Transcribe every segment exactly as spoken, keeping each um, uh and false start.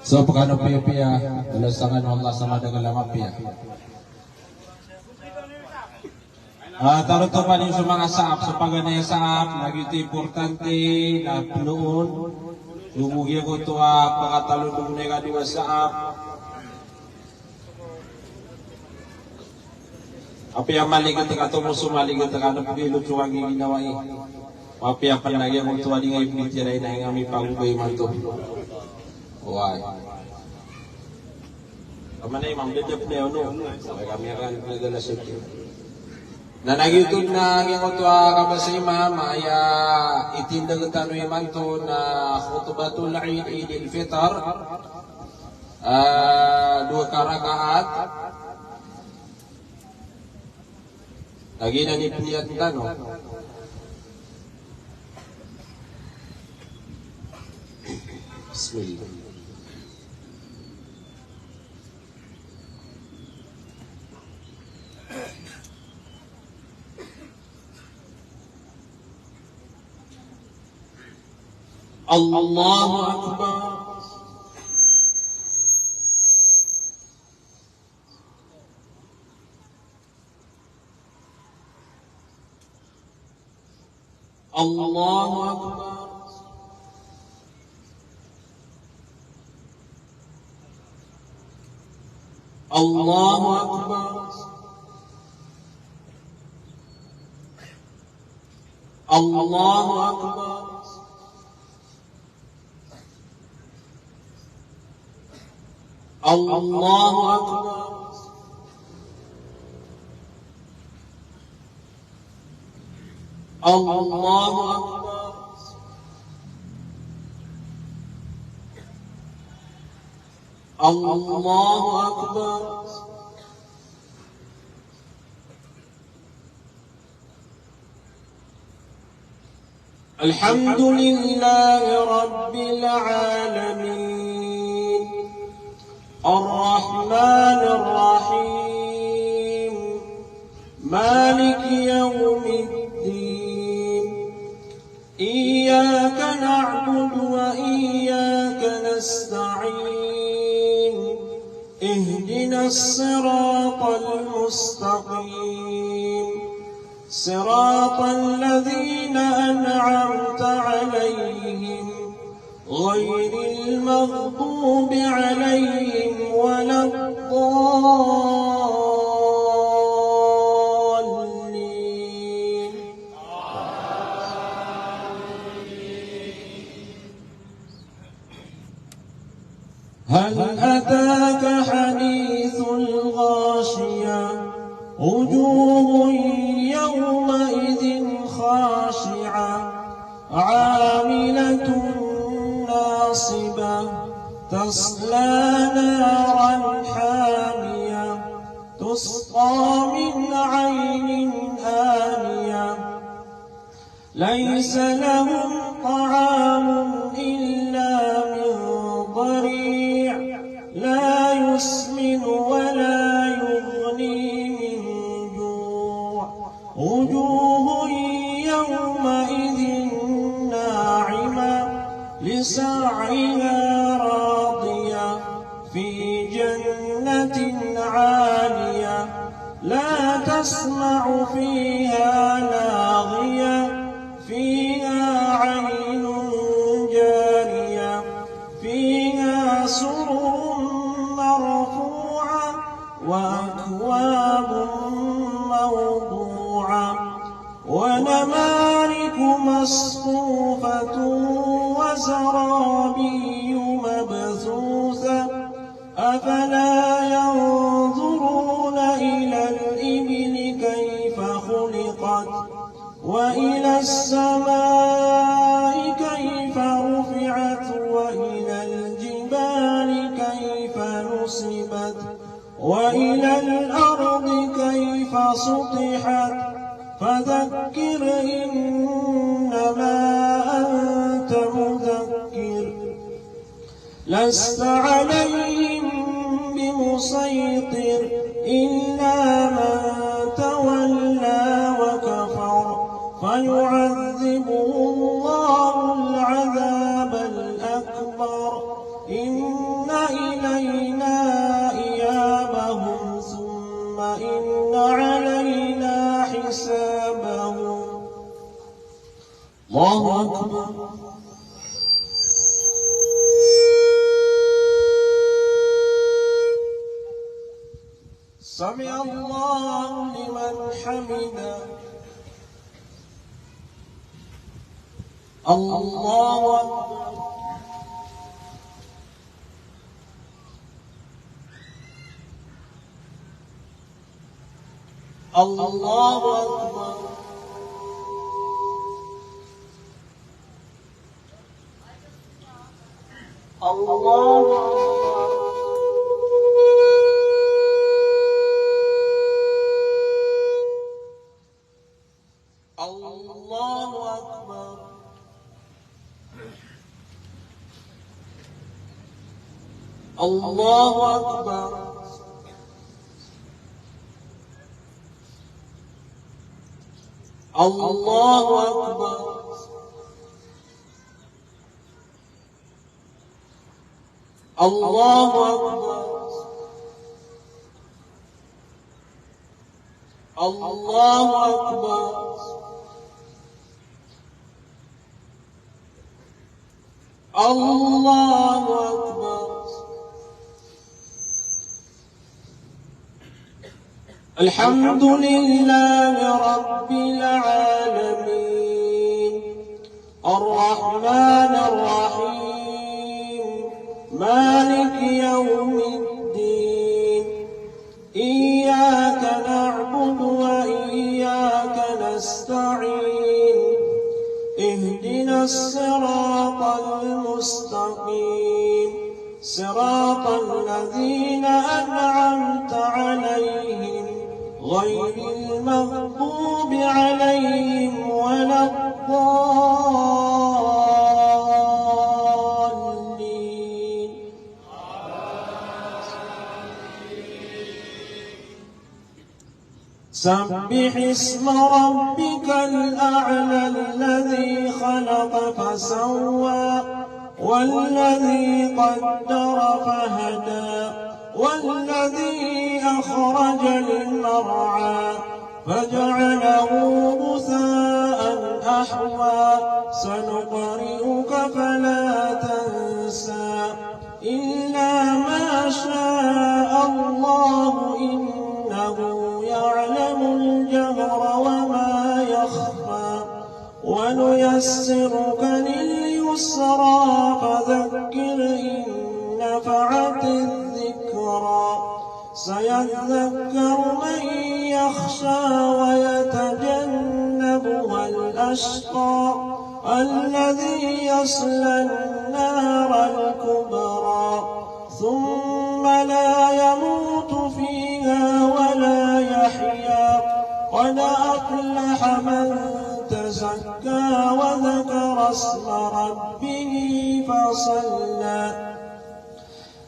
So, pekano piyapiya, olo sangan o Allah sa madakl a mapiya. Ah, tarotopan iyo so manga saap, so paganay a saap, na giyoto i importante na ploon. Gogogiyag oto a pakatalondog na ikadowa saap. Apiya maligat ka tomo so maligat ka na pagilot so kagiginawai. Apiya pn na giyoto a di nga ipnitiray na nga mipagogay imanto. Oway. Kaman a imam, dadap na iyo, no? Kami akan pinagala sa iyo. Na nagiyoto na giyoto a kabasa imam, aya itindg tano imanto na khutbatul Eid, Eidil Fitr, ah, dowa ka rakaat. Lagid anan i pniyat tano. Bismillah. Allahu Akbar. Allahu Akbar. Allahu Akbar. Allahu Akbar. Allahu Akbar. Allahu Akbar. Allahu Akbar. الحمد لله رب العالمين. الرحمن الرحيم. مالك يوم الدين. إياك نعبد وإياك نستعين. اهدنا الصراط المستقيم. صراط الذين أنعمت عليهم غير المغضوب عليهم ولا الضالين. هل أتاك حديث الغاشية. وجوه يومئذ خاشعة. عاملة ناصبة. تصلى نارا حامية. تسقى من عين آنية. ليس لهم طعام إلا من ضريع. لا يسمن ولا يغني من جوع. وجوه يومئذ ناعمة. لسعيها راضية. في جنة عالية. لا تسمع فيها لاغية. فيها عين جارية. فيها سرر مرفوعة. وأكواب موضوعة. ونمارق مصفوفة. وزرابي مبثوثة. أفلا ينظرون إلى الإبل كيف خلقت. وإلى السماء كيف رفعت. وإلى الجبال كيف نصبت. وإلى الأرض كيف سطحت. فذكر إنما أنت مذكر. لست عليهم مسيطر إلا من تولى وكفر فيعذبه الله العذاب الأكبر إن إلينا إيابهم ثم إن علينا حسابهم. الله أكبر. سمع الله لمن حمده. الله أكبر. الله أكبر. الله أكبر. الله أكبر. الله أكبر. الله أكبر. الله أكبر. الله أكبر. الله أكبر. الحمد لله رب العالمين. الرحمن الرحيم. مالك يوم الدين. إياك نعبد وإياك نستعين. اهدنا الصراط المستقيم. صراط الذين أنعمت عليهم غير المغضوب عليهم ولا الضالين. سبح اسم ربك الأعلى الذي خلق فسوى والذي قدر فهدى والذي أخرج المرعى فجعله غثاء أحوى سنقرئك فلا تنسى إلا ما شاء الله إنه يعلم الجهر وما يخفى ونيسرك لليسرى فذكر إن نفعت الذكرى سيذكر من يخشى ويتجنبها الأشقى الذي يصلى النار الكبرى ثم لا يموت فيها ولا يحيا قد أفلح من تزكى وذكر اسم ربه فصلى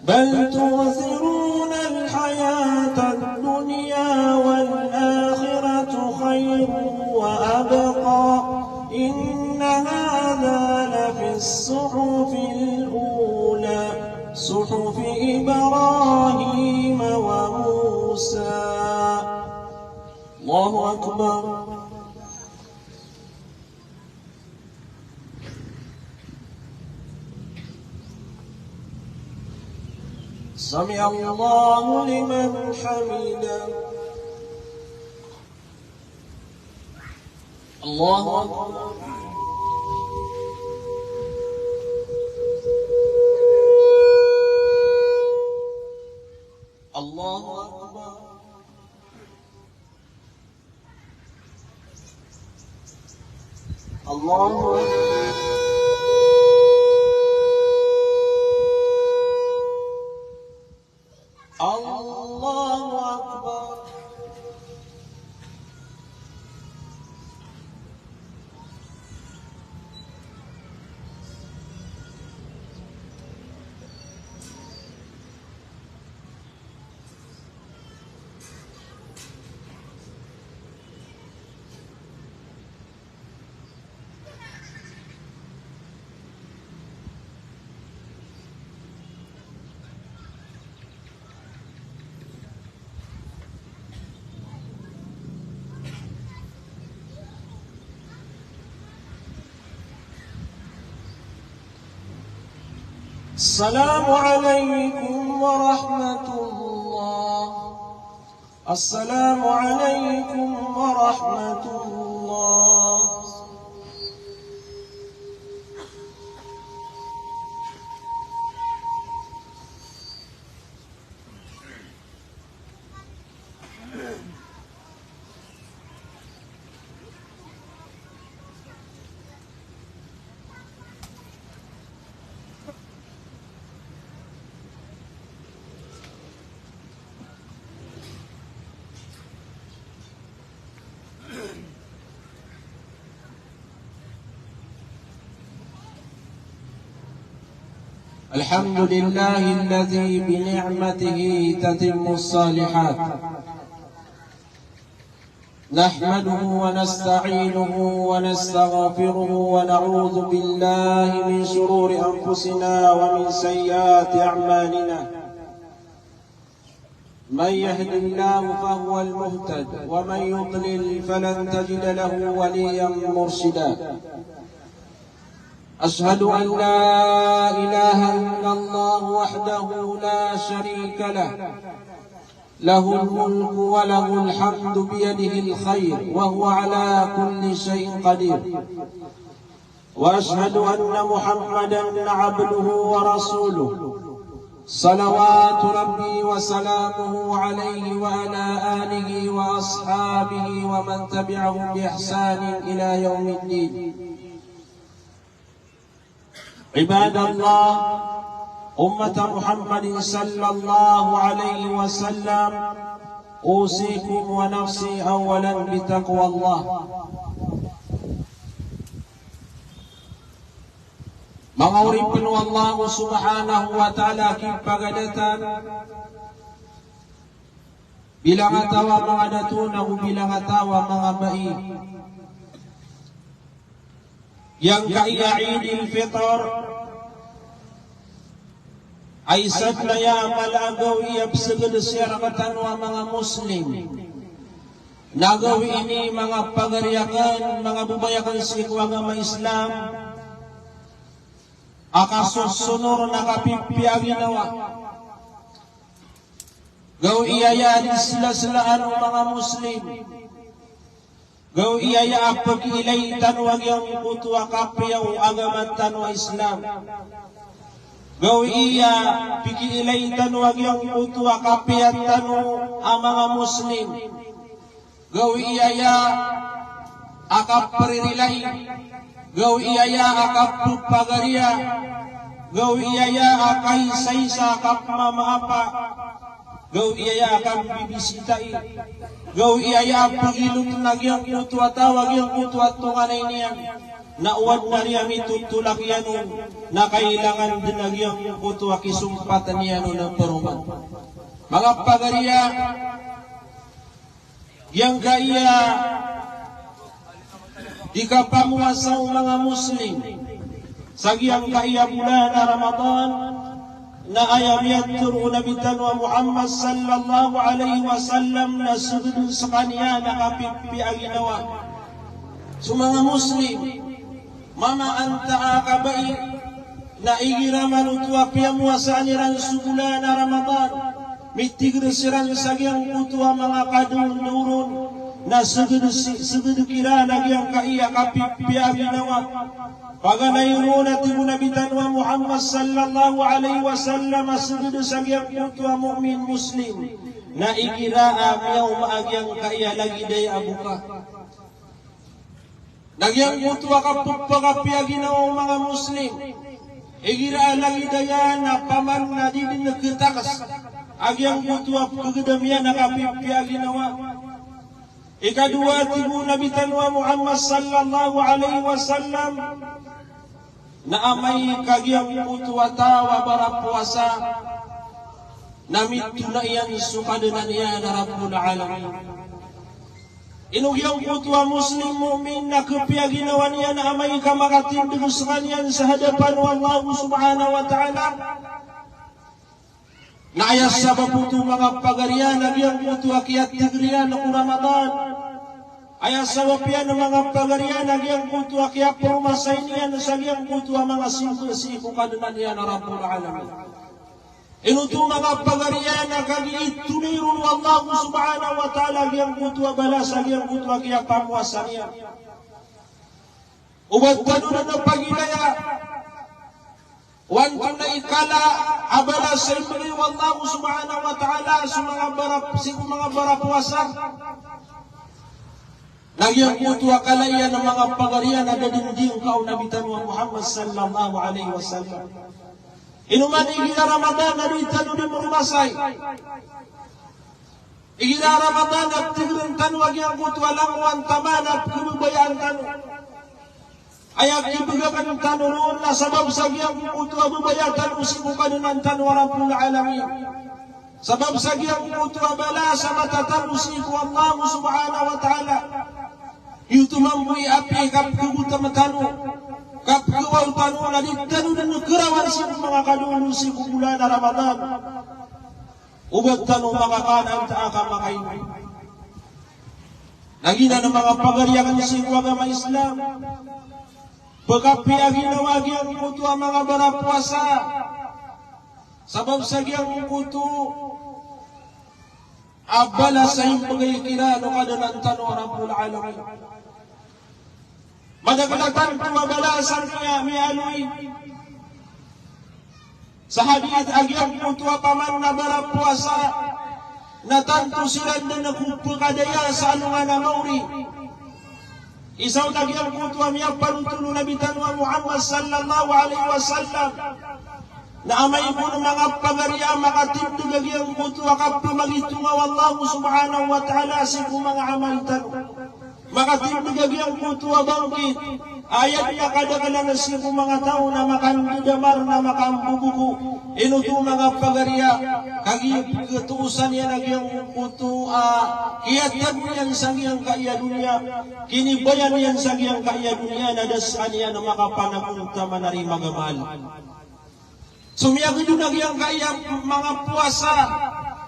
بل تؤثرون الحياة الدنيا والآخرة خير وأبقى إن هذا لفي الصحف الأولى صحف إبراهيم وموسى. الله أكبر. سمع الله لمن حمده. الله أكبر. الله أكبر. الله أكبر. الله أكبر. السلام عليكم ورحمة الله. السلام عليكم ورحمة الله. الحمد لله الذي بنعمته تتم الصالحات. نحمده ونستعينه ونستغفره ونعوذ بالله من شرور أنفسنا ومن سيئات أعمالنا. من يهد الله فهو المهتد، ومن يضلل فلن تجد له وليا مرشدا. أشهد أن لا إله إلا الله وحده لا شريك له، له الملك وله الحمد بيده الخير وهو على كل شيء قدير. وأشهد أن محمدا عبده ورسوله، صلوات ربي وسلامه عليه وعلى آله وأصحابه ومن تبعهم بإحسان إلى يوم الدين. عباد الله، أمة محمد صلى الله عليه وسلم، أوصيكم ونفسي أولا بتقوى الله. Manga oripn o Allah subhanahu wa ta'ala a kipagadatan, bilangataw a manga dato nago bilangataw a manga bai. Giyangkaya Eid al-Fitr a isa dn aya mala a gawii a psgd sii rktano a manga Muslim. Na gawii ini manga pagari akn, manga babay akn sii ko agama Islam, a kasosonor na kapipiya a ginawa. Gawii aya a di slaslaan o manga Muslim. Gawii aya a pkiilay tano a giyangkoto a kapiya o agama tano a Islam. Gawii aya a pkiilay tano a giyangkoto a kapiya tano a manga Muslim. Gawii aya a kapririlai, gawii aya a kapphagariya, gawii aya a kaisaisa a kapmamaapa, gawii aya a kambibisitai, gawii aya a pagilotn a giyangkoto a taw a giyangkoto a tonganay niyan, na o adn a riya mitotolak iyan on, na kailangan dn a giyangkoto a kisompatan iyan on a paroman. Manga pagariya, giyangkaya di kapamowasa o manga Muslim sa giyangkaya bolan a Ramadan, na aya miyatharo o Nabi tano a Muhammad sallallahu alaihi wasallam na sgdn skaniyan a kapipiya a ginawa. So manga Muslim, mama antaa ka bai, na igira man oto a piyamowasaan iran so bolan a Ramadan, mitigr siran sa giyangkoto a manga kadawndawron, na sgd si-, sgd kiran a giyangkaya kapipiya a ginawa. Paganay ron a tig o Nabi tano a Muhammad sallallahu alaihi wasallam a sgd sa giyangkoto a mu'min Muslim, na igira a miyaoma a giyangkaya lagid aya a boka. Na giyangkoto a kapphakapiya a ginawa o manga Muslim, igira a lagid aya na paman na di dn khataks a giyangkoto a pgdam iyan a kapipiya a ginawa. Ikadowa, tig o Nabi tano a Muhammad sallallahu alaihi wasallam, na amay ka giyangkoto a taw a barapowasa na mitona iyan so Kadnan iyan a Rabbul Alamin. Ino giyangkoto a Muslim mu'min na kapiya a ginawa niyan na amay ka makatindg skaniyan sa hadapan o Allah subhanahu wa ta'ala. Na aya sabap oto manga pagariya na giyangkoto a kiyatigr iyan ko Ramadan. Aya sabap iyan a manga pagari iyan a giyangkoto a kiyapromasay niyan sa giyangkoto a manga simba sii ko Kadnan iyan a Rabbul Alamin. Ino oto manga pagari iyan a kagiya itonoy ron o Allah subhanahu wa ta'ala giyangkoto a balas a giyangkoto a kiyapamowasa niyan. O ba tano dn a pagilaya o antonaa i kala a balas a ibgay o Allah subhanahu wa ta'ala so manga bara, sii ko manga barapowasa. Na giyangkoto a kala iyan a manga pagari iyan a da dn dingka o Nabi tano a Muhammad sallallahu alaihi wasallam. Ino man igira Ramadan na di tano dii mromasay. Igira Ramadan na tigran tano a giyangkoto a langowan taman a pkhababayaan tano. Aya kibgakn tano ron na sabap sa giyangkoto a babaya tano sii ko Kadnan tano a Rabbul Alamin. Sabap sa giyangkoto a balas a matatago sii ko Allah subhanahu wa ta'ala. Giyoto mambo i api i kapkhagotam tano, kapkhawaw tano, na di tano dn karawan sii ko manga kadolog sii ko bolan a Ramadan. O ba tano makakan antaa ka makaino. Na giyanan a manga pagari akn sii ko agama Islam, pkapiya ginawa giyangkoto a manga barapowasa. Sabap sa giyangkoto a balas a imbgay kiran o Kadnan tano a Rabbul Alamin. Madakl a tanto a balas a miya, miyaaloy sa hadith a giyangkoto a paman a barapowasa na tanto siran dn ko pkadaya sa alongan a maori. Isa on a giyangkoto a miyapanotol o Nabi tano a Muhammad sallallahu alaihi wasallam na amay ko manga pagari a makatindg a giyangkoto a kapamagitonga o Allah subhanahu wa ta'ala sii ko manga amal tano. Makatindg a giyangkoto a bangkit, aya dn a kadaklan sii ko manga taw na makandadamar na makamboboko. Ino oto manga pagari a kagiya pkhatoosan iyan a giyangkoto a kiyatago iyan sa giyangkaya doniya, kinibayan iyan sa giyangkaya doniya na da skaniyan a makapanagonta manari magamal. So miyagdon a giyangkaya manga powasa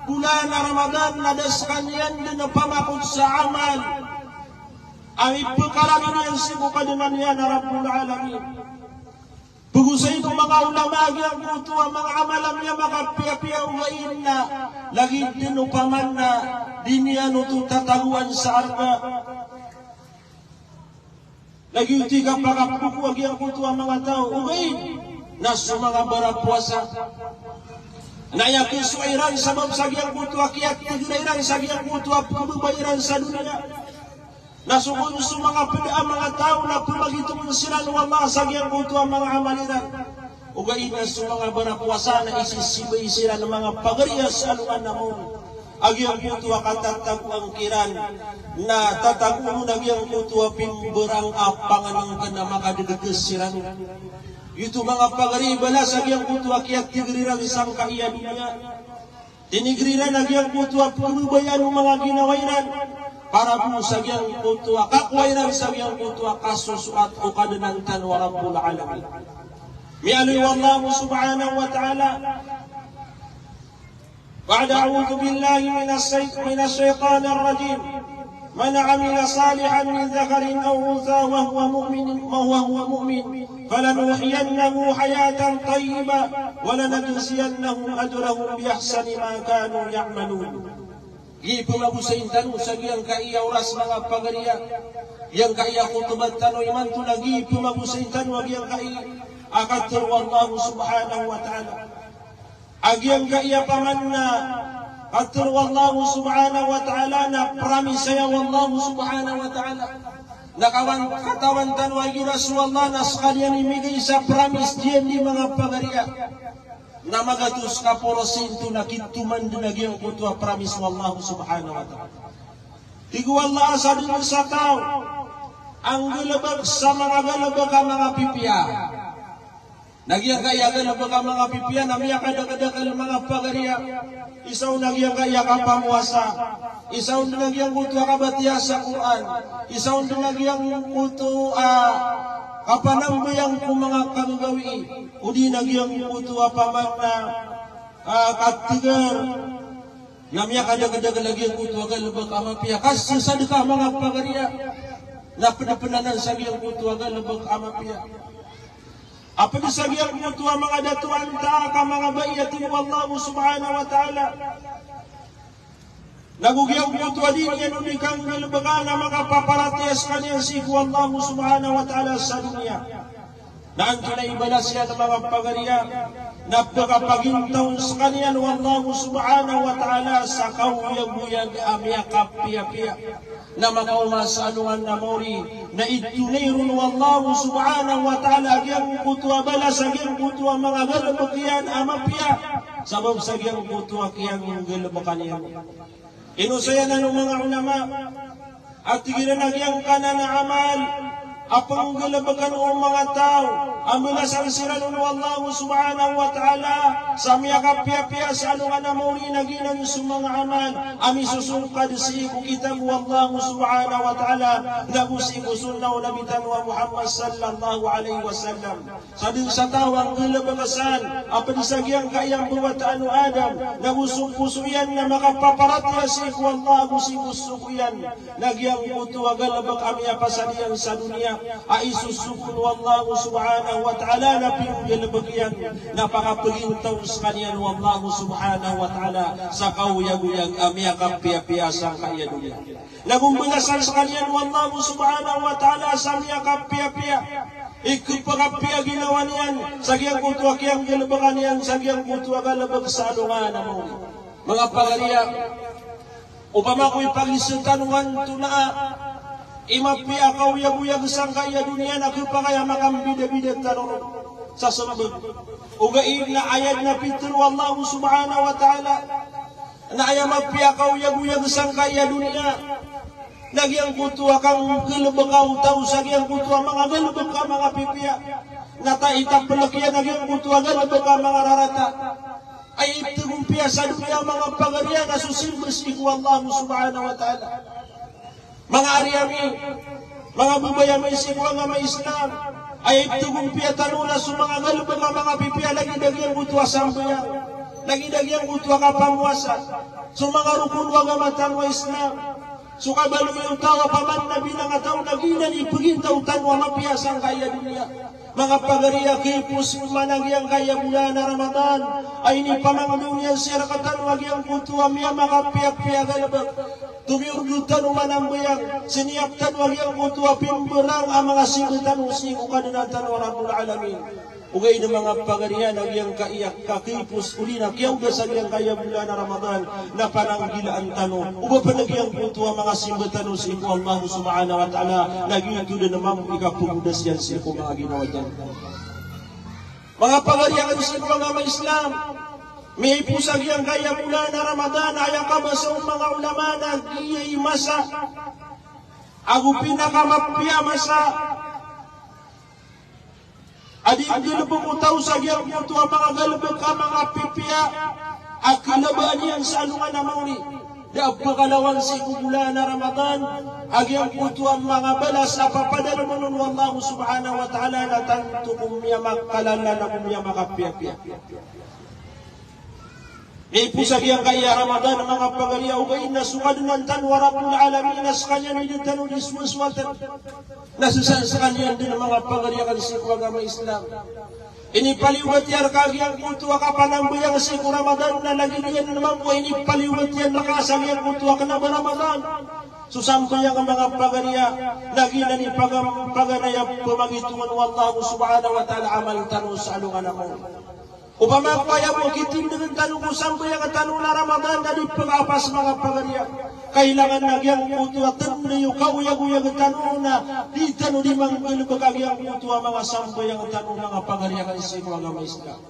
bolan a Ramadan na da skaniyan dn a pamakot sa amal a mipkalangin iyan sii ko Kadnan iyan a Rabbul Alamin. Pgosayn o manga ulama a giyangkoto a manga amal a miyamakapiyapiya, ogaid na lagid dn opama na di niyan oto tatagoan sa arga. Lagid oto i kapakapoko a giyangkoto a manga taw, ogaid na so manga barapowasa na aya kisowa iran sabap sa giyangkoto a kiyatigr iran sa giyangkoto a pkhababaya iran sa doniya. Na so kon so manga pd a manga taw na pmagitong siran o Allah sa giyangkoto a manga amal iran. Ogaid na so manga barapowasa na isisibay siran a manga pagari a sa alongan a maori. A giyangkoto a katatagoan kiran na tatago on a giyangkoto a pimbarang a pangnngkn a makadadgs siran. Giyoto manga pagari i balas a giyangkoto a kiyatigr iran sangkaya doniya. Tinigr iran a giyangkoto a pkhababayaan o manga ginawa iran para bo sa giyangkoto a kakowa iran sa giyangkoto a kasosoat o Kadnan tano a Rabbul Alamin. Miyaaloy o Allah subhanahu wa ta'ala, ba'da a'udhu billahi minash shay-, minash shaytanir rajim. من عمل صالحا من ذكر أو أنثى وهو مؤمن، وهو مؤمن، فلنحيينه حياة طيبة ولنجزينهم أجرهم بأحسن ما كانوا يعملون. Gii pmagosayn tano sa giyangkaya oras manga pagari a, giyangkaya khutbah tano imanto na gii pmagosayn tano a giyangkaya a katharo o Allah subhanahu wa ta'ala. A giyangkaya paman na katharo o Allah subhanahu wa ta'ala na promise aya o Allah subhanahu wa ta'ala. Na kawan, katawan tano a igira so Allah na skaniyan i migay sa promise, giya dn manga pagari a na magatos ka porsinto na kitomandn a giyangkoto a promise o Allah subhanahu wa ta'ala. Tig o Allah a sadn sa taw a nggalbk sa manga galbk a manga pipiya. Na giyangkaya galbk a manga pipiya na miyakadakdakl manga pagari a. Isa on a giyangkaya kapamowasa. Isa on dn a giyangkoto a kabatiya sa Qur'an. Isa on dn a giyangkoto a kapanambayang ko manga kagagawii. Odi na giyangkoto a paman na, a, kathgar Na miyakadakdakl a giyangkoto a galbk a mapiya, ka sii sa sadka, manga pagariya, na pdpn anan sa giyangkoto a galbk a mapiya. A pd sa giyangkoto a manga dato a antaa ka manga bai a tig o Allah subhanahu wa ta'ala. Nago giyangkoto a di niyan on di kanggalbka na makapaparatiyaya skaniyan sii ko Allah subhanahu wa ta'ala sa doniya. Na antonaa i balas iyan, manga pagariya? Na pkapagintaw skaniyan o Allah subhanahu wa ta'ala sa kaoyagoyag a miyakapiyapiya. Na makaoma sa alongan a maori, na itonay ron o Allah subhanahu wa ta'ala a giyangkoto a balas a giyangkoto a manga galbk iyan a mapiya, sabap sa giyangkoto a kiyanggalbkan iyan. Ino saya nan o manga ulama a tig iran a giyangkanan a amal a pnggalbkn o manga taw a mbalasan siran o Allah subhanahu wa ta'ala sa miyakapiyapiya sa alongan a maori na giyanan so manga amal a misosongkad sii ko kitab o Allah subhanahu wa ta'ala, nago sii ko sunnah o Nabi tano a Muhammad sallallahu alaihi wasallam. Sa dn sa taw a nggalbk san a pd sa giyangkaya mbawataan o Adam, nago so poso iyan na makapaparatiyaya sii ko Allah ago sii ko soko iyan, na giyangkoto a galbk a miyapasad iyan sa doniya a isosoko o Allah subhanahu wa ta'ala na pinggalbk iyan, na pakapagintaw skaniyan o Allah subhanahu wa ta'ala sa kaoyagoyag a miyakapiyapiya sangkaya doniya. Nago mbalasan skaniyan o Allah subhanahu wa ta'ala sa miyakapiyapiya i kpakapiya ginawa niyan sa giyangkoto a kiyanggalbkan iyan sa giyangkoto a galbk sa alongan a maori. Manga pagariya, opama ko ipagiza tano antonaa i mapiya a kaoyagoyag sangkaya doniya na khapakay a makambidabida tano ron sa smbag. Ogaid na aya dn a pitharo o Allah subhanahu wa ta'ala na aya mapiya a kaoyagoyag sangkaya doniya na giyangkoto a kanggalbka o taw sa giyangkoto a manga galbk a manga pipiya. Na ta itaplk iyan a giyangkoto a galbk a manga rarata. Aya ipthagompiya sa doniya, manga pagariya, na so simba sii ko Allah subhanahu wa ta'ala. Manga ari ami, manga babay ami sii ko agama Islam, aya ipthagompiya tano na so manga galbk a manga pipiya, lagid a giyangkoto a sambayang, lagid a giyangkoto a kapamowasa, so manga rokon o agama tano a Islam. So kabaloy o taw a paman na bilang a taw na giyanan i pgintaw tano a mapiya sangkaya doniya. Manga pagariya, khipos man a giyangkaya bolan a Ramadan a inipamangndao niyan sii rktano a giyangkoto a miyamakapiyapiya a galbk. Tomiyordo tano manambayang, siniyap tano a giyangkoto a pimbarang a manga simba tano sii ko Kadnan tano a Rabbul Alamin. Ogaid na manga pagariya, na giyangkaya kakhipos odi na kiyaoda sa giyangkaya bolan a Ramadan na pananggilaan tano o ba pn a giyangkoto a manga simba tano sii ko Allah subhanahu wa ta'ala, na giyoto dn mambo i kapagodas iyan sii ko manga ginawa tano. Manga pagari akn sii ko agama Islam, miyaipos a giyangkaya bolan a Ramadan, aya kabasa o manga ulama na giya i masa ago pinakamapiya a masa a di nggalbk o taw sa giyangkoto a manga galbk a manga pipiya a kalabaan iyan sa alongan a maori. Da a pkalawan sii ko bolan a Ramadan a giyangkoto a manga balas a papadalmn on o Allah subhanahu wa ta'ala na tanto ko miyamakalala na ko miyamakapiyapiya. Miyaipos a giyangkaya Ramadan, manga pagari, ogaid na so Kadnan tano a Rabbul Alamin na skaniyan i da tano di sowasowatn. Na so skaniyan dn, manga pagari akn sii ko agama Islam, inipaliyogat iyan rka giyangkoto a kapanambayang sii ko Ramadan, na lagid iyan mambo a inipaliyogat iyan rka sa giyangkoto a kna ba Ramadan. So sambayang, manga pagari, na giyanan i pagam-, paganay a pmangitongan o Allah subhanahu wa ta'ala a amal tano sa alongan a maori. Opama ko aya bo a kitindgn tano ko sambayang tano na Ramadan na di pkaapas, manga pagari, kailangan na giyangkoto a tanda iyo kaoyagoyag tano na di tano di manggalbk a giyangkoto a manga sambayang tano, manga pagari akn sii ko agama Islam.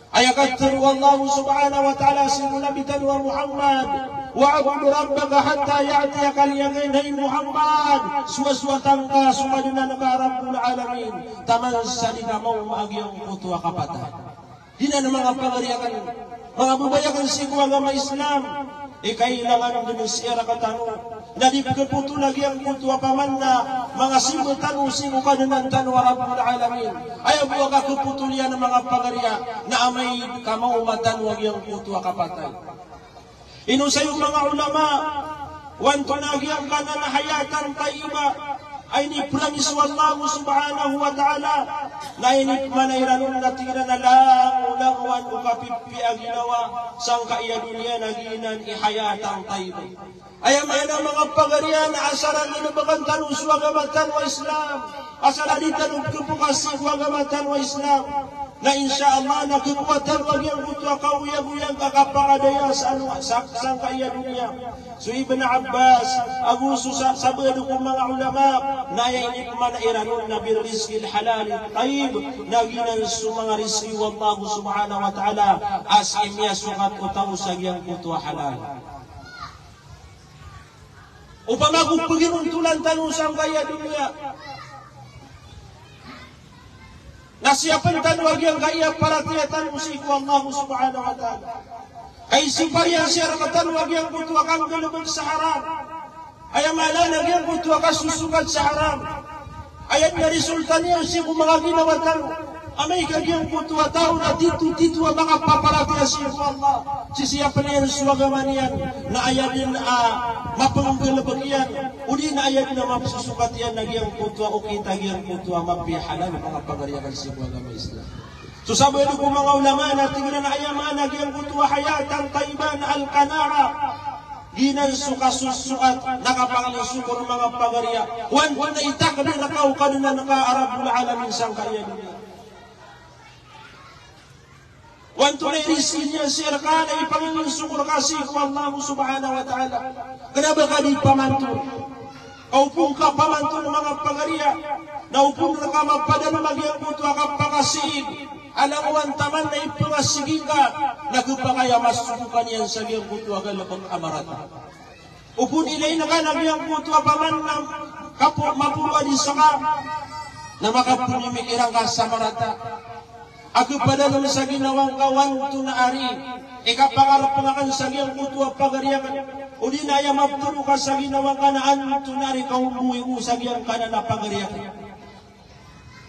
Aya katharo o Allah subhanahu wa ta'ala sii ko Nabi tano a Muhammad, "Wa'bud rabbaka hatta ya'tiyakal yaqin." Hay Muhammad, sowasowata ngka so Kadnan ka a Rabbul Alamin taman sa di ka maoma a giyangkoto a kapatay. Giyanan, manga pagari akn, manga babay akn sii ko agama Islam, i kailangan dn sii rktano na di pkhapotol a giyangkoto a paman na manga simba tano sii ko Kadnan tano a Rabbul Alamin. Aya bo a kakhapotol iyan, manga pagari, na amay ka maoma tano a giyangkoto a kapatay. Inosay o manga ulama, o antonaa giyangkanan a hayatan tayyiba a iniprangis o Allah subhanahu wa ta'ala, na inipmaana iran on na tig iran a langolangowan o kapipiya a ginawa sangkaya doniya na giyanan i hayatan tayyiba. Aya maana, manga pagari, na asar a galebeken tano so agama tano a Islam, asar a di tano pekepekasi ko agama tano a Islam, na insha Allah na kekowa tano a giyangkoto a kaoyagoyag a kapangadaya sa ano, sa, sangkaya doniya. So Ibn Abbas ago so sa, sabaad ko manga ulama, na aya inipmaana iran on na birrizqil halalin tayyib, na giyanan so manga rizki o Allah subhanahu wa ta'ala a sii miyasokat o taw sa giyangkoto a halal. Opama ko peginontolan tano sangkaya doniya, na siyapen tano a giyangkaya paratiyaya tano sii ko Allah subhanahu wa ta'ala. Ka isipar iyan sii rektano a giyangkoto a kanggalebek sa haram. Aya maana na giyangkoto a kasosokat sa haram, aya dn a resulta niyan sii ko manga ginawa tano. Amay ka giyangkoto a taw na titotito a manga paparatiyaya sii ko Allah, sisiyapen iyan so agama niyan, na aya dn a mapenggalebek iyan, odi na aya dn a mapesosokat iyan na giyangkoto a okit a giyangkoto a mapiya a halal, manga pagari akal sii ko agama Islam. So sabaad ko manga ulama na tig iran a aya maana giyangkoto a hayatan tayyiba na al-qana'a. Giyanan so kasosokat na kapanginsokor, manga pagari, a o antonaa i takdir ka o Kadnan ka a Rabbul Alamin sangkaya doniya. O antonaa i rizki niyan sii reka na ipanginsokor ka sii ko Allah subhanahu wa ta'ala. Kena ba ka di pamantol. Ka opama ka pamantol, manga pagari, na opama reka mapadalem a giyangkoto a kapakasii, alangowan taman na ipengasii ka, na kepakay a masosokat iyan sa giyangkoto a galebek a marata. Opama ilay ngka na giyangkoto a paman na kapo, maporo a di seka, na makapemikiran ka sa marata. A kepadalem sa ginawa ngka o antonaa ari i kapangarep aken sa giyangkoto a pagari aken. Odi na aya mapetero ka sa ginawa ngka na antonaa ari i kaombowi ko sa giyangkanan a pagari aken.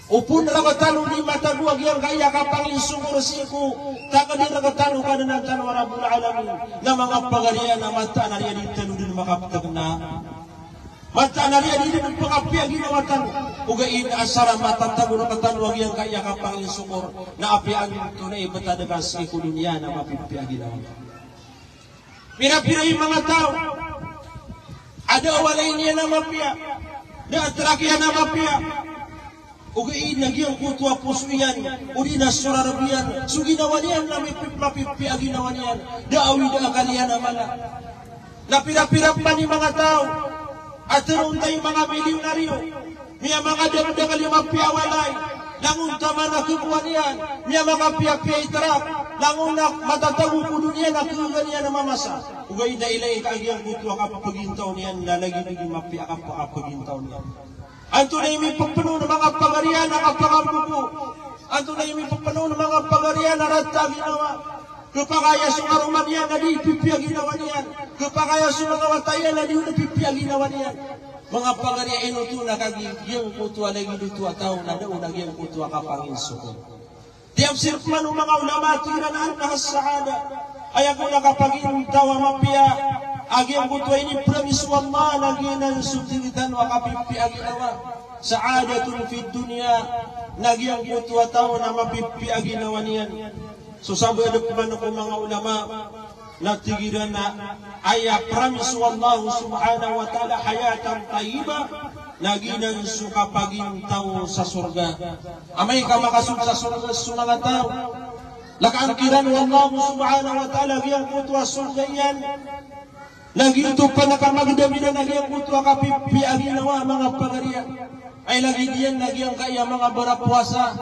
Opama rektano di matago a giyangkaya kapanginsokor sii ko takdir rektano o Kadnan tano a Rabbul Alamin, na manga pagari, na mataan a riya di tano dn makapetek na Mataan a riya di dn pekapiya a ginawa tano. Ogaid na asar a matatago rektano a giyangkaya kapanginsokor, na apiya antonaa i betad ka sii ko doniya na mapipiya a ginawa. Pirapira i manga taw a da a walay niyan a mapiya, da a trak iyan a mapiya. Ogaid na giyangkoto a poso iyan, odi na so rareb iyan, so ginawa niyan na mipip-, mapipiya a ginawa niyan, da a awid a akal iyan a mala. Na pirapira pman i manga taw a teroon ta i manga milyonaryo, miyamangadakdakl i mapiya a walay, langon taman a kekowa niyan, miyamakapiyapiya i trak, langon a matatago ko doniya na kegaga niyan a mamasa. Ogaid na ilay ka a giyangkoto a kapegintaw niyan na lagid o di mapiya a kap-, kapegintaw niyan. Antonaa i mipepenon, manga pagari, a kapakamboko? Antonaa i mipepenon, manga pagari, a rata a ginawa? Kepakay a so karoma niyan na di pipiya a ginawa niyan. Kepakay a so manga wata iyan na di on pipiya a ginawa niyan. Manga pagari, ino oto na kagiya giyangkoto a lagid oto a taw na da on a giyangkoto a kapanginsokor. Tiyafsir pman o manga ulama, tig iran a annaha as-sa'ada. Aya kon a kapagintaw a mapiya a giyangkoto a iniprangis o Allah na giyanan so tig tano a kapipiya a ginawa. Sa'adatun fid dunya, na giyangkoto a taw na mapipiya a ginawa niyan. So sabaad pman ko manga ulama, na tig iran a aya promise o Allah subhanahu wa ta'ala, hayatan tayyiba, na giyanan so kapagintaw sa sorga. Amay ka makasold sa sorga so manga taw, lakaan kiran o Allah subhanahu wa ta'ala giyangkoto a sorga iyan, na giyoto pn a kamagdam iran a giyangkoto a kapipiya a ginawa, manga pagari. Ay lagid iyan na giyangkaya manga barapowasa.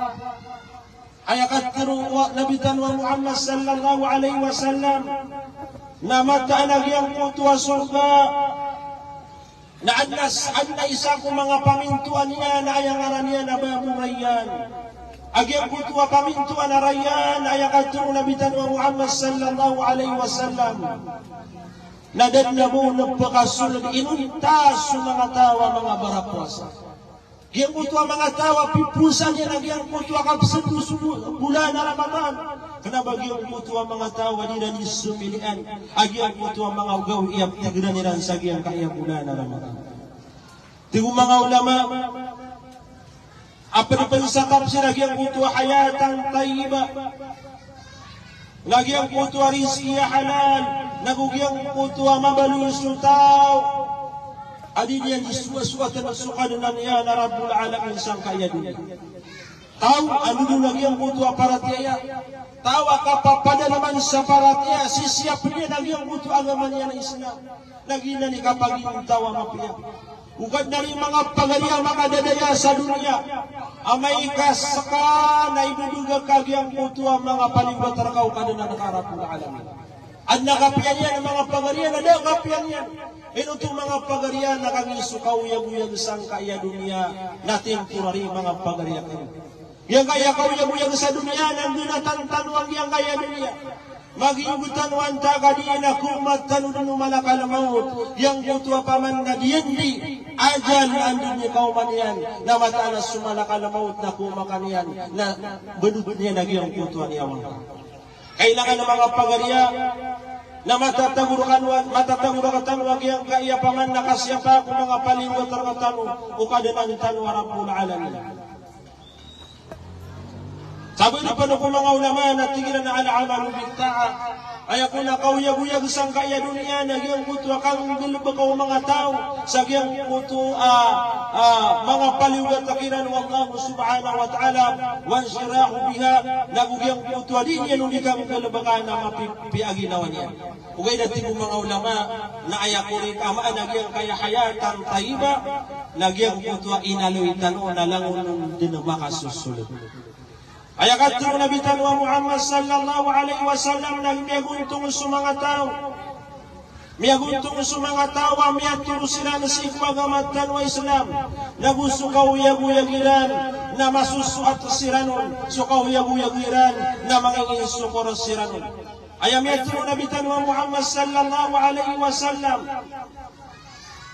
Aya katharo o Nabi tano a Muhammad sallallahu alaihi wasallam, na mataan a giyangkoto a sorga na adn a s-, adn a isa ko manga pamintoan iyan a aya ngaran iyan a Babu Rayyan. A giyangkoto a pamintoan a Rayyan, aya katharo o Nabi tano a Muhammad sallallahu alaihi wasallam, na da dn a ba on pkasold inonta so manga taw a manga barapowasa. Giyangkoto a manga taw a pipowasa niyan a giyangkoto a kapsado so bo-, bolan a Ramadan. Na ba giyangkoto a manga taw a di iran di somilian a giyangkoto a manga gawii a ptigiran iran sa giyangkaya bolan a Ramadan. Tig o manga ulama a pd pn sa tafsir a giyangkoto a hayatan tayyiba, na giyangkoto a rizki a halal, nago giyangkoto a mabaloy so taw a di niyan di soasoatn so Kadnan iyan a Rabbul Alamin sangkaya doniya. Taw a ndodon a giyangkoto a paratiyaya, taw a kapapadalaman sa paratiyaya, sisiyapn iyan a giyangkoto a agama niyan a Islam, na giyanan i kapagintaw a mapiya. O Kadnan i manga pagari a makadadaya sa doniya, amay ka ska na idodog ka giyangkoto a manga paliyogat rka o Kadnan ka a Rabbul Alamin. Adn a kapiya niyan a manga pagari, adn a da a kapiya niyan. Ino oto manga pagari, na kagiya so kaoyagoyag sangkaya doniya na temporary manga pagari. Giyangkaya kaoyagoyag sa doniya na nggnatan tano a giyangkaya doniya. Magiyog tano antaa ka di na komat tano dn o malakal mawt. Giyangkoto a paman na diyandi ajal a anda dn i kaoma niyan, na mataan a so malakal mawt na kooma ka niyan na bndod iyan a giyangkoto a niyawa ngka. Kailangan a manga pagari, na matatago rkano, matatago rktano a giyangkaya paman na kasiyapa ko manga paliyogat rktano o Kadnan tano a Rabbul Alamin. Sabap pn ko manga ulama na tig iran a al-amalu bit-ta'ah. Aya kon a kaoyagoyag sangkaya doniya na giyangkoto a kanggalbka o manga taw sa giyangkoto a, a, manga paliyogat kiran o Allah subhanahu wa ta'ala, wanshirahu biha, nago giyangkoto a di niyan on di kanggalbka na mapipiya a ginawa niyan. Ogaid a tig o manga ulama na aya korek a maana a giyangkaya hayatan tayyiba na giyangkoto a inaloy tano na langon on dn makasosolot. Aya katharo o Nabi tano a Muhammad sallallahu alaihi wasallam na miyagontong so manga taw. Miyagontong so manga taw a miyatoro siran sii ko agama tano a Islam. Nago so kaoyagoyag iran na masosoat siran on. So kaoyagoyag iran na manginginsokor siran on. Aya miyatoro o Nabi tano a Muhammad sallallahu alaihi wasallam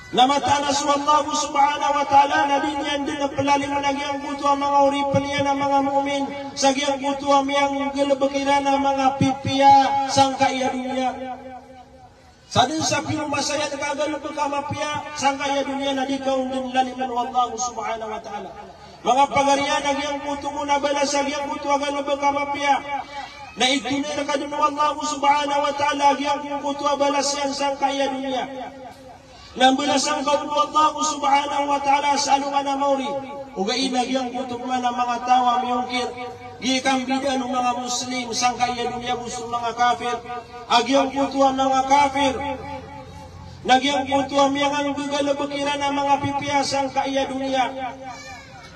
na mataan a so Allah subhanahu wa ta'ala na di niyan dn plalimn a giyangkoto a manga oripn iyan a manga mu'min sa giyangkoto a miyanggalbk iran a manga pipiya sangkaya doniya. Sadn sa piromasayad ka a galbk a mapiya sangkaya doniya na di ka on dn lalimn o Allah subhanahu wa ta'ala. Manga pagari, na giyangkoto kon a balas a giyangkoto a galbk a mapiya na itonay rka dn o Allah subhanahu wa ta'ala a giyangkoto a balas iyan sangkaya doniya. Na mbalasan ka on o Allah subhanahu wa ta'ala sa alongan a maori. Ogaid na giyangkoto pman a manga taw a miyongkir, giya i kambidaan o manga Muslim sangkaya doniya go so manga kafir. A giyangkoto a manga kafir na giyangkoto a miyanganggalbk iran a manga pipiya sangkaya doniya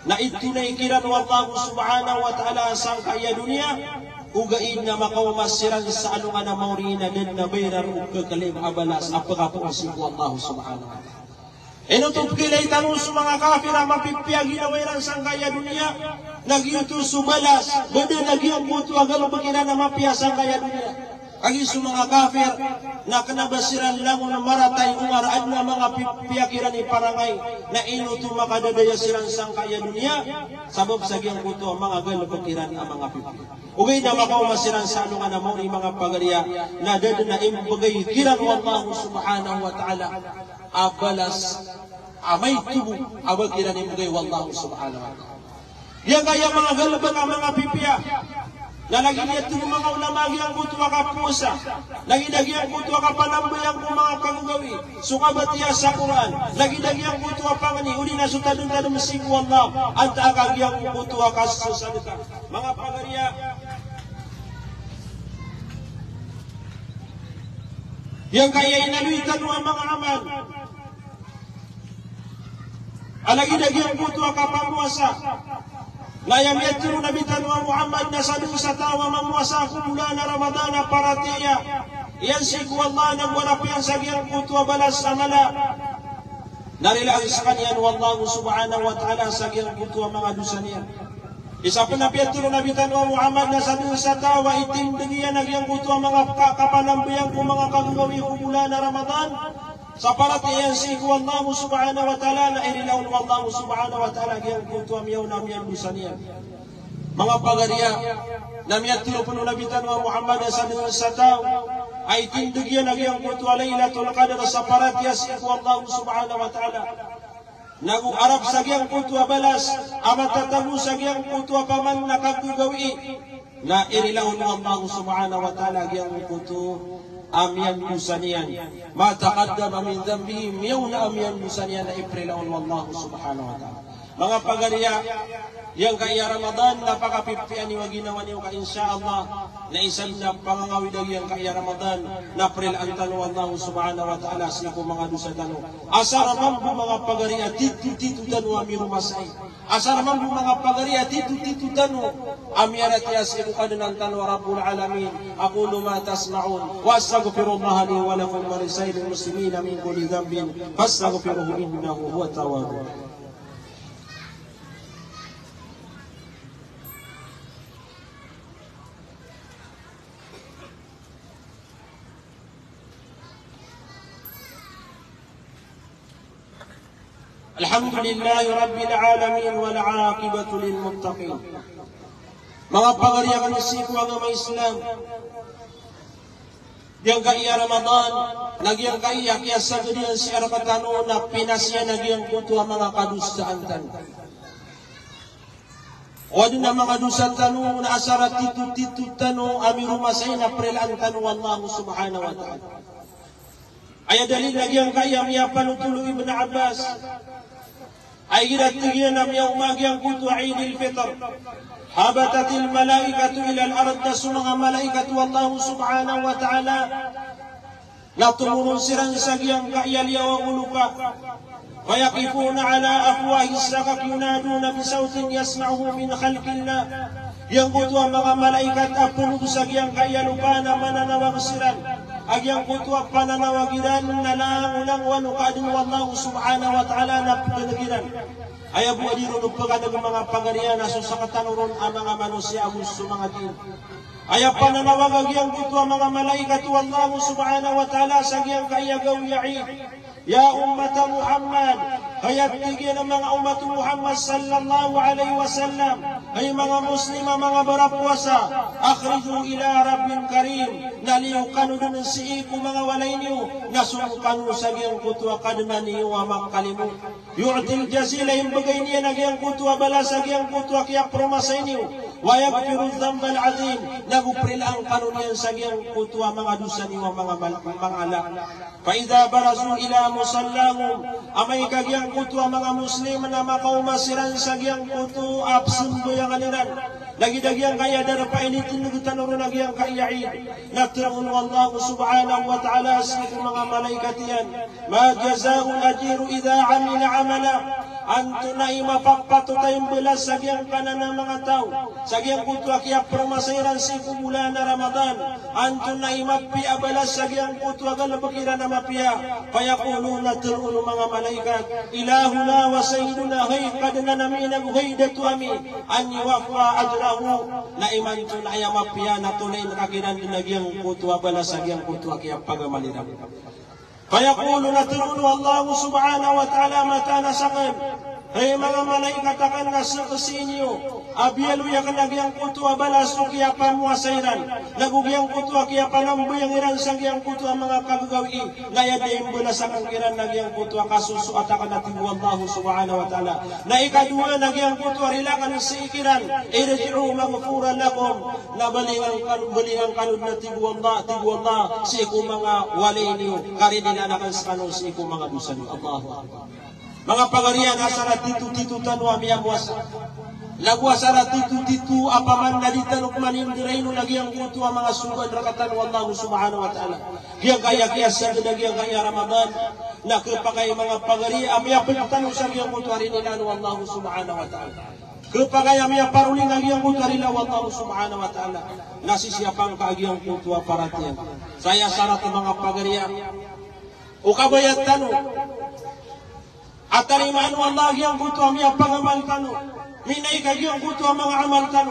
na itonay kiran o Allah subhanahu wa ta'ala sangkaya doniya, ogaid na makaoma siran sa alongan a maori na da dn a ba iran on khaklaim a balas a pkhapoon sii ko Allah subhanahu wa ta'ala. Ino oto pkhailay tano so manga kafir a mapipiya a ginawa iran sangkaya doniya, na giyoto so balas, ba da dn a giyangkoto a galbk iran a mapiya sangkaya doniya. Kagiya so manga kafir na kna ba siran langon marata i Umar, adn a manga pi-, piya kiran i parangay, na ino oto makadadaya siran sangkaya doniya, sabap sa giyangkoto a manga galbk iran a manga pipiya. Ogaid na makaoma siran sa alongan a maori, manga pagari, na da dn a imbgay kiran o Allah subhanahu wa ta'ala a balas a maito bo a ba kiran imbgay o Allah subhanahu wa ta'ala. Giyangkaya manga galbk a manga pipiya na lagid iyan, tig o manga ulama, a giyangkoto a kapowasa, lagid a giyangkoto a kapanambayang ko manga kagagawii, so kabatiya sa Qur'an, lagid a giyangkoto a pangni, odi na so tadmtadm sii ko Allah, antaa ka giyangkoto a kasosadka. Manga pagari, giyangkaya inaloy tano a manga amal a lagid a giyangkoto a kapamowasa. Na aya miyatharo o Nabi tano a Muhammad na sadn sa taw a mamowasa ko bolan a Ramadan a paratiyaya iyan sii ko Allah, na mbarap iyan sa giyangkoto a balas a mala, na rilaan skaniyan o Allah subhanahu wa ta'ala sa giyangkoto a manga dosa niyan. Isa pn a piyatharo o Nabi tano a Muhammad na sadn sa taw a itindg iyan a giyangkoto a manga ka-, kapanambayang ko manga kagagawii ko bolan a Ramadan sa paratiyaya iyan sii ko Allah subhanahu wa ta'ala, na irila on o Allah subhanahu wa ta'ala giyangkoto a miyaona a miyandosa niyan. Manga pagariya, na miyatharo pn o Nabi tano a Muhammad a sadn sa taw a itindg iyan a giyangkoto a Laylatul Qadr sa paratiyaya sii ko Allah subhanahu wa ta'ala, nago arap sa giyangkoto a balas a matatago sa giyangkoto a paman na kagagawii, na irila on o Allah subhanahu wa ta'ala giyangkoto a miyandosa niyan. Ma taqaddama min dhanbihi, miyaona a miyandosa niyan na iprila on o Allah subhanahu wa ta'ala. Manga pagariya, giyangkaya Ramadan na pakapipiya niyo a ginawa niyo ka, insha Allah, na isa dn a pangangawid a giyangkaya Ramadan na prilaan tano o Allah subhanahu wa ta'ala sii ko manga dosa tano. Asar mambo manga pagariya, titotito tano a miromasay. Asar mambo manga pagariya, titotito tano a miyaratiyaya sii ko Kadnan tano a Rabbul Alamin. Aqulu ma tasma'un, wa astaghfirullaha li wa lakum wa li sa'iril muslimina min kulli dhanbin, fastaghfiruhu innahu huwat tawwabur rahim. Alhamdulillahi Rabbil Alamin, wal aqibatu lil muttaqin. Manga pagari akn sii ko agama Islam, giyangkaya Ramadan, na giyangkaya kiyasagad iyan sii rktano na pinasiyaan a giyangkoto a manga kadosaan tano. O adn a manga dosa tano na asar a titotito tano a miromasay na prilaan tano o Allah subhanahu wa ta'ala. Aya dalil na giyangkaya miyapanothol o Ibn Abbas a igira tig iyan a miyaoma giyangkoto a Eid al-Fitr, habatatil malaikatu ilal ard, na so manga malaikat o Allah subhanahu wa ta'ala na tomoron siran sa giyangkaya liyawaw o lopa. Fayaqifuna ala afwahis sakak yunaduna bisawtin yasma'uhu min khalqillah. Giyangkoto a manga malaikat a pnog sa giyangkaya lopa na mananawag siran a giyangkoto a pananawag iran na langolangowan o kaadn o Allah subhanahu wa ta'ala na pkhaneg iran. Aya bo a di ron pkhaneg, manga pagari, na so sktano ron a manga manosiya ago so manga dii. Aya pananawag a giyangkoto a manga malaikat o Allah subhanahu wa ta'ala sa giyangkaya gawii a Eid. Ya ummata Muhammad, hay, tig iyan, a manga ummat o Muhammad sallallahu alaihi wasallam, hay manga Muslim a manga barapowasa, akhriju ila Rabbin karim, na liyo kano dn sii ko manga walay niyo, na song kano sa giyangkoto a Kadnan iyo a makalimo. Yu'til jazil, a imbgay niyan a giyangkoto a balas a giyangkoto a kiyapromasay niyo. Wa yaghfiru dhanbal azim, nago prilaan kano niyan sa giyangkoto a manga dosa niyo a manga mal-, manga ala. Fa idha barazu ila musallahum, amay ka giyangkoto a manga Muslim na makaoma siran sa giyangkoto a pzambayangan iran, lagid a giyangkaya darpa a initindg tano ron a giyangkaya Eid, na tharoon o Allah subhanahu wa ta'ala sii ko manga malaikat iyan, ma jazaa'ul ajiri idha amila amala. Antonaa i mapapatot a imbalas sa giyangkanan a manga taw sa giyangkoto a kiyapromasay iran sii ko bolan a Ramadan? Antonaa i mapiya a balas sa giyangkoto a galbk iran a mapiya? Fayaqulun, na tharoon o manga malaikat, ilahuna wa sayyiduna, hay Kadnan ami nago hay dato ami, an yuwaffa ajrahu, na imanto na aya mapiya na tolayn ka kiran dn a giyangkoto a balas a giyangkoto a kiyapagamal iran. Fayaqulu, na tharoon o Allah subhanahu wa ta'ala, mata, na sakn, hay manga malaikat akn, na saksii niyo a biyaloy akn a giyangkoto a balas o kiyapamowasa iran, nago giyangkoto a kiyapanambayang iran sa giyangkoto a manga kagagawii, na aya dn a imbalas akn kiran na giyangkoto a kasosoat akn, a tig o Allah subhanahu wa ta'ala. Na ikadowa na giyangkoto a rila akn sii kiran, irji'u maghfuran lakum, na balingan kano, balingan kano dn, a tig o Allah, tig o Allah, sii ko manga walay niyo, ka rinilaan akn skano sii ko manga dosa niyo. Allahu Akbar. Manga pagari, na asar a titotito tano a miyapowasa. Lago asar a titotito a paman na di tano pman indiraynon a giyangkoto a manga sogoan rktano o Allah subhanahu wa ta'ala. Giyangkaya kiyasagad a giyangkaya Ramadan, na khapakay, manga pagari, a miyapd tano sa giyangkoto a rinilaan o Allah subhanahu wa ta'ala. Khapakay a miyaparoli na giyangkoto a rila o Allah subhanahu wa ta'ala. Na sisiyapa ngka a giyangkoto a paratiyaya. Sa aya sarat, manga pagari, o kabaya tano a tarimaan o Allah giyangkoto a miyapagamal tano, minayg a giyangkoto a manga amal tano,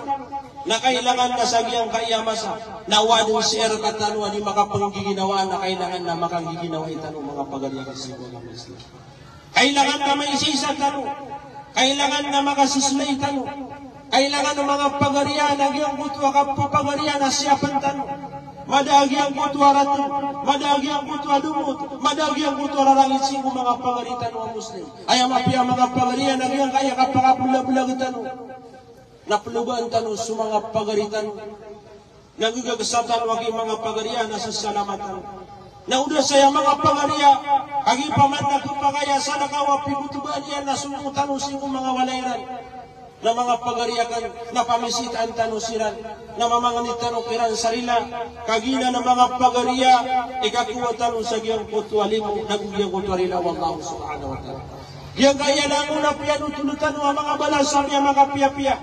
na kailangan na sa giyangkaya masa na o adn sii rktano a di makapnggiginawaa, na kailangan na makanggiginawai tano, manga pagari akn sii ko agama Islam. Kailangan na maisaisa tano, kailangan na makasosolay tano. Kailangan o manga pagariya na giyangkoto a kapagariya na siyapen tano. Mada a giyangkoto a rateng, mada a giyangkoto a domot, mada a giyangkoto a rarangit sii ko manga pagari tano a Muslim. Aya mapiya a manga pagariya na giyangkaya kapakabelabelag tano. Na pelobaan tano so manga pagari tano. Na gagagesa tano a giya manga pagariya na sesalamatan. Na o da saya manga pagariya, kagiya paman na kepakay a salakaw a pikotobaan iyan na somong tano sii ko manga walay iran. Na manga pagariya kan, na pamisitaan tano siran, na mamangni tano kiran sa rila, kagiya na manga pagariya, ikakowa tano sa giyangkoto a limo, na go giyangkoto a rila o Allah subhanahu wa ta'ala. Giyangkaya langon a piyanotol tano a manga balas ami a makapiyapiya.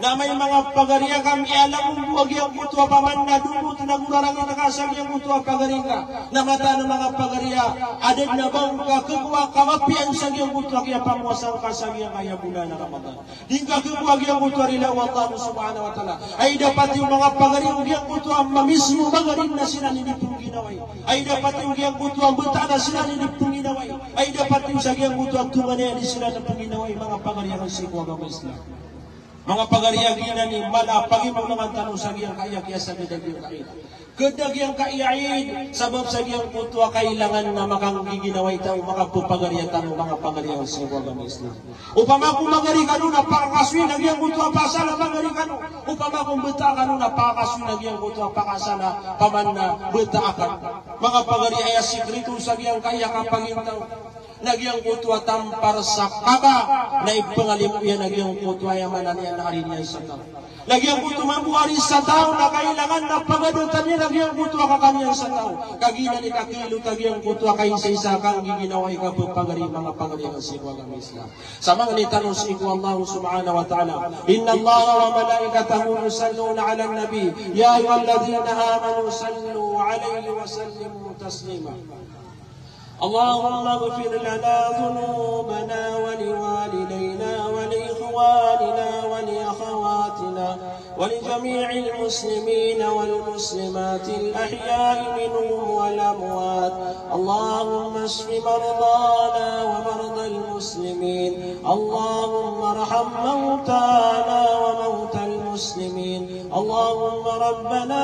Na amay manga pagariya ka miyalangon bo a giyangkoto a paman na domot na go rarangit ka sa giyangkoto a pagari ngka. Na mataan a manga pagariya, aden a ba ngka kekowa a kamapiyaan sa giyangkoto a kiyapamowasa ngka sa giyangkaya bolan a Ramadan. Di ngka kekowa a giyangkoto a rila o Allah subhanahu wa ta'ala. Ay dapat iyo manga pagari o giyangkoto a mamismo a pagari na siran i di pengginawai. Ay dapat iyo giyangkoto a mbata na siran i di pengginawai. Ay dapat iyo sa giyangkoto a tonganay a di siran pengginawai, manga pagari a sii ko agama Islam. Manga pagari a giyanan i mala a pagimbonangan tano sa giyangkaya kiyasagad a giyangkaya. Keda giyangkaya Eid, sabap sa giyangkoto a kailangan na makanggiginawai tano, makapepagariya tano, manga pagari a sii ko agama Islam. Opama ko magari kano na pakakasoy na giyangkoto a pasal a magari kano. Opama ko mbata kano na pakakasoy na giyangkoto a pakasal a paman na mbata akan. Manga pagari, aya sikrito sa giyangkaya kapagintaw na giyangkoto a tampar sa kaka na ipengalimo iyan a giyangkoto a aya maana niyan na ari niyan sa taw. Na giyangkoto mambo a ari sa taw na kailangan na pagadaotan iyan a giyangkoto a kaka niyan sa taw. Kagiya na di kakilot a giyangkoto a kaisaisa a kanggiginawai, kapepagari, manga pagari a sii ko agama Islam. Samangni tano sii ko Allah subhanahu wa ta'ala. Innallaha wa malaikatahu yusalluna 'alan nabi. Ya ayyuhalladhina amanu sallu 'alaihi wa sallimu taslima. اللهم اغفر لنا ذنوبنا ولوالدينا ولإخواننا ولأخواتنا ولجميع المسلمين والمسلمات الأحياء منهم والأموات. اللهم اشف مرضانا ومرضى المسلمين. اللهم ارحم موتانا وموتى المسلمين. اللهم ربنا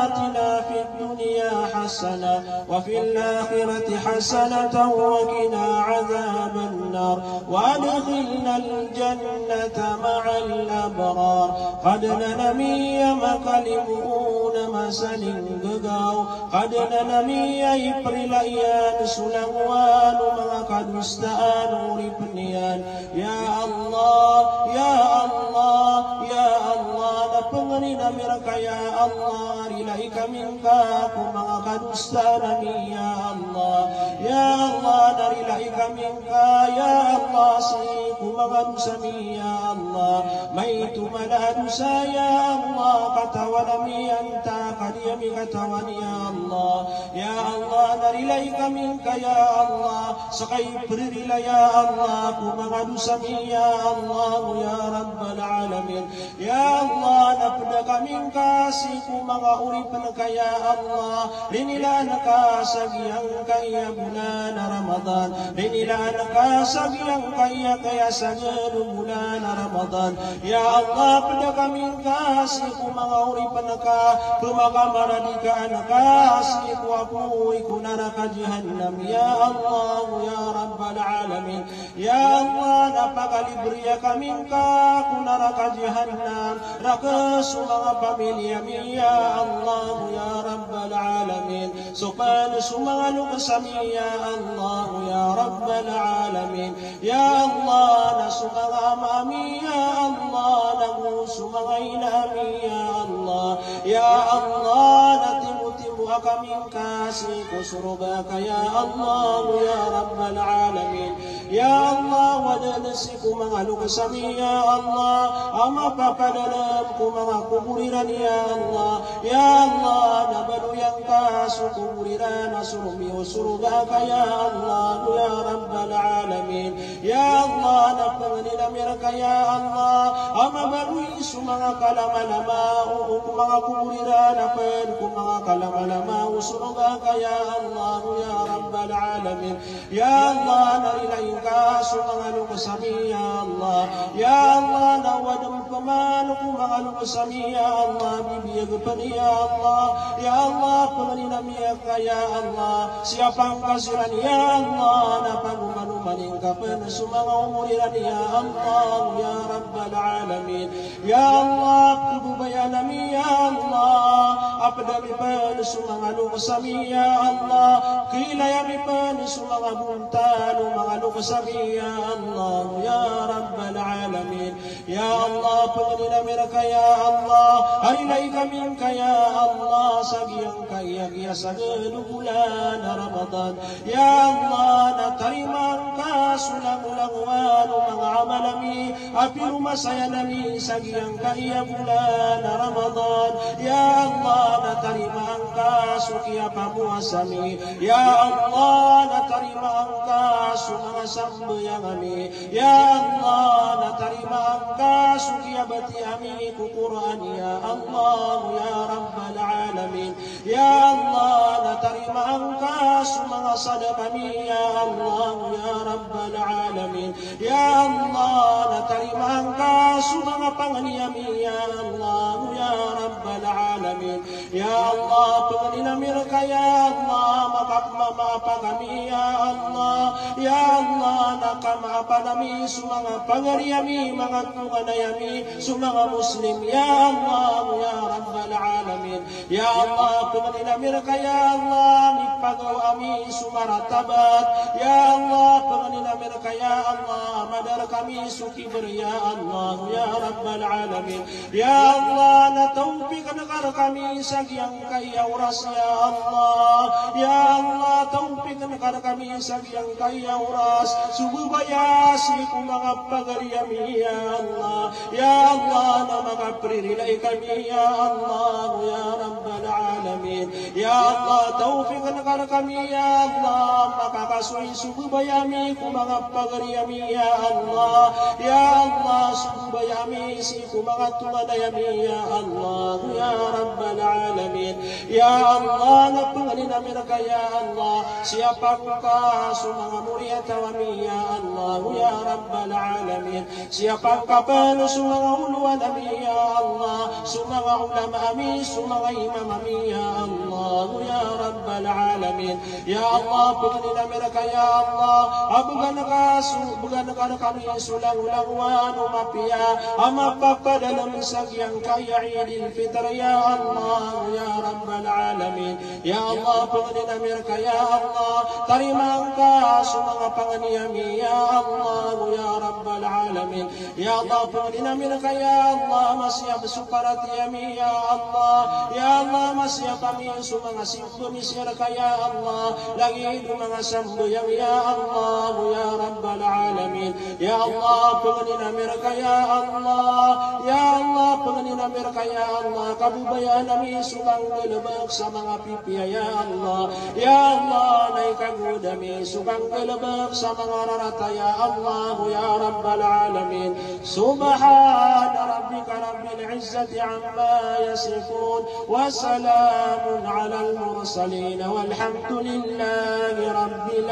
آتنا في الدنيا حسنة وفي الآخرة حسنة وقنا عذاب النار وأدخلنا الجنة مع الأبرار. Kadnan ami, a makalimo on a masa a inggegaw. Kadnan ami, a iprila iyan so langowan o manga kadosaan o oripen iyan. Ya Allah, ya Allah, ya Allah, na pengnin ami reka, ya Allah, rilai kami ngka ko manga kadosaan ami, ya Allah. Ya Allah, na rilai kami ngka, ya Allah, sii ko manga dosa ami, ya Allah. Maito man a dosa, ya Allah, katawan ami antaa ka di ami katawan, ya Allah. Ya Allah, na rilai kami ngka, ya Allah, sa kaiprila, ya Allah, ko manga dosa ami, ya Allah, ya Rabbal Alamin. Ya Allah, na peda kami ngka sii ko manga oripen ka, ya Allah, rinilaan ka sa giyangkaya bolan a Ramadan, rinilaan ka sa giyangkaya kiyasagad o bolan a Ramadan. Ya Allah, peda kami ngka sii ko manga oripen ka, pemakamaradigtaan ka sii ko apoy ko naraka Jahannam, ya Allah, ya Rabbal Alamin. Ya Allah, na pakalibriya kami ngka ko naraka Jahannam, raken so manga pamiliya ami, ya Allah, ya Rabbal Alamin. Sopen so manga loks ami, ya Allah, ya Rabbal Alamin. Ya Allah, na so manga ama ami, ya Allah, na go so manga ina ami, ya Allah. Ya Allah, na timotimoa kami ngka sii ko sorga ka, ya Allah, ya Rabbal Alamin. Ya Allah, wadaan sii ko manga loks ami, ya Allah, a mapapadalem ko manga kobor iran, ya Allah. Ya Allah, na baloya ngka so kobor iran a so romiyo sorga ka, ya Allah, ya Rabbal Alamin. Ya Allah, na pengnin ami rka ya Allah, a mabaloy so manga kalamalama o ko manga kobor iran a pd ko manga kalamalama o sorga ka ya Allah, ya Rabbal Alamin. Ya Allah, na rilai ngka so manga loks ami, ya Allah. Ya Allah, na o adn pman ko manga loks ami, ya Allah, bibiyag pn, ya Allah. Ya Allah, pangnin ami rka, ya Allah, siyapa ngka siran, ya Allah, na pagomanoman ngka pn so manga omor iran, ya Allah, ya Rabbal Alamin. Ya Allah, pkhababayaan ami, ya Allah, a pd ami pn so manga loks ami, ya Allah, khilay ami pn so manga bontal o manga loks ami, ya Allah, ya Rabbal Alamin. Ya Allah, pangnin ami rka, ya Allah, a rilai kami ngka, ya Allah, sa giyangkaya giya sagad o bolan a Ramadan. Ya Allah, na tarimaa ngka so langolangowan o manga amal ami a piromasayan ami sa giyangkaya bolan a Ramadan. Ya Allah, na tarimaa ngka so kiyapamowasa ami. Ya Allah, na tarimaa ngka so manga sambayang ami. Ya Allah, na tarimaa ngka so kiyabatiya ami ko Qur'an, ya Allah, ya Rabbal Alamin. Ya Allah, na tarimaa ngka so manga sadaqah ami, ya Allah, ya Rabbal Alamin. Ya Allah, na tarimaa ngka so manga pangni ami, ya Allah, ya Rabbal Alamin. Ya Allah, pangnin ami rka, ya Allah, makapmamaapa kami, ya Allah. Ya Allah, na kamaapan ami so manga pagari ami, manga tonganay ami, so manga Muslim, ya Allah, ya Rabbal Alamin. Ya Allah, pangnin ami rka, ya Allah, mipagaw ami so maratabat. Ya Allah, pangnin ami rka, ya Allah, madar kami so kibr, ya Allah, ya Rabbal Alamin. Ya Allah, na tawfiqan ka rkami sa giyangkaya oras, ya Allah. Ya Allah, tawfiqan ka rkami sa giyangkaya oras so babaya sii ko manga pagari ami, ya Allah. Ya Allah, na makapririlai kami, ya Allah, ya Rabbal Alamin. Ya Allah, tawfiqan ka rkami, ya Allah, makakasoy so babaya ami ko manga pagari ami, ya Allah. Ya Allah, so babaya ami sii ko manga tonganay ami, ya Allah, ya Rabbal Alamin. Ya Allah, na pangnin ami rka, ya Allah, siyapa ngka so manga moriyataw ami, ya Allah, ya Rabbal Alamin. Siyapa ngka pn so manga olowan ami, ya Allah, so manga ulama ami, so manga imam ami, ya Allah, ya Rabbal Alamin. Ya Allah, pangnin ami rka, ya Allah, a bgan ka so, bgan ka rkami so langolangowan o mapiya a mapapadalm sa giyangkaya Eidil Fitr, ya Allah, ya Rabbal Alamin. Ya Allah, pangnin ami rka, ya Allah, tarimaa ngka so manga pangni ami, ya Allah, ya Rabbal Alamin. Ya Allah, pangnin ami rka, ya Allah, masiyap so paratiyaya mi, ya Allah. Ya Allah, masiyap ami so manga simba mi sii rka, ya Allah, lagid o manga sambayang, ya Allah, ya Rabbal Alamin. Ya Allah, pangnin ami rka, ya Allah. Ya Allah, pangnin ami rka, ya Allah, kababayaan ami so kanggalbk sa manga pipiya, ya Allah. Ya Allah, na ikagowad ami so kanggalbk sa manga rarata, ya Allah, ya Rabbal Alamin. Subhana rabbika rabbil izzati amma yasifun, wa salamun alal mursalin, walhamdulillahi rabbil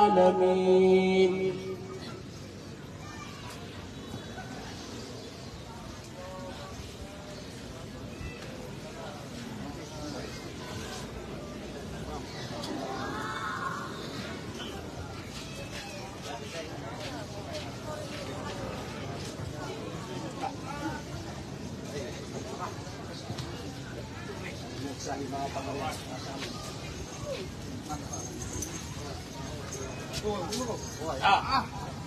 alamin. Ah,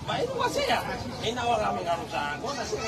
main ko siya. Ina wala mi ngaro sa. Ko na siya.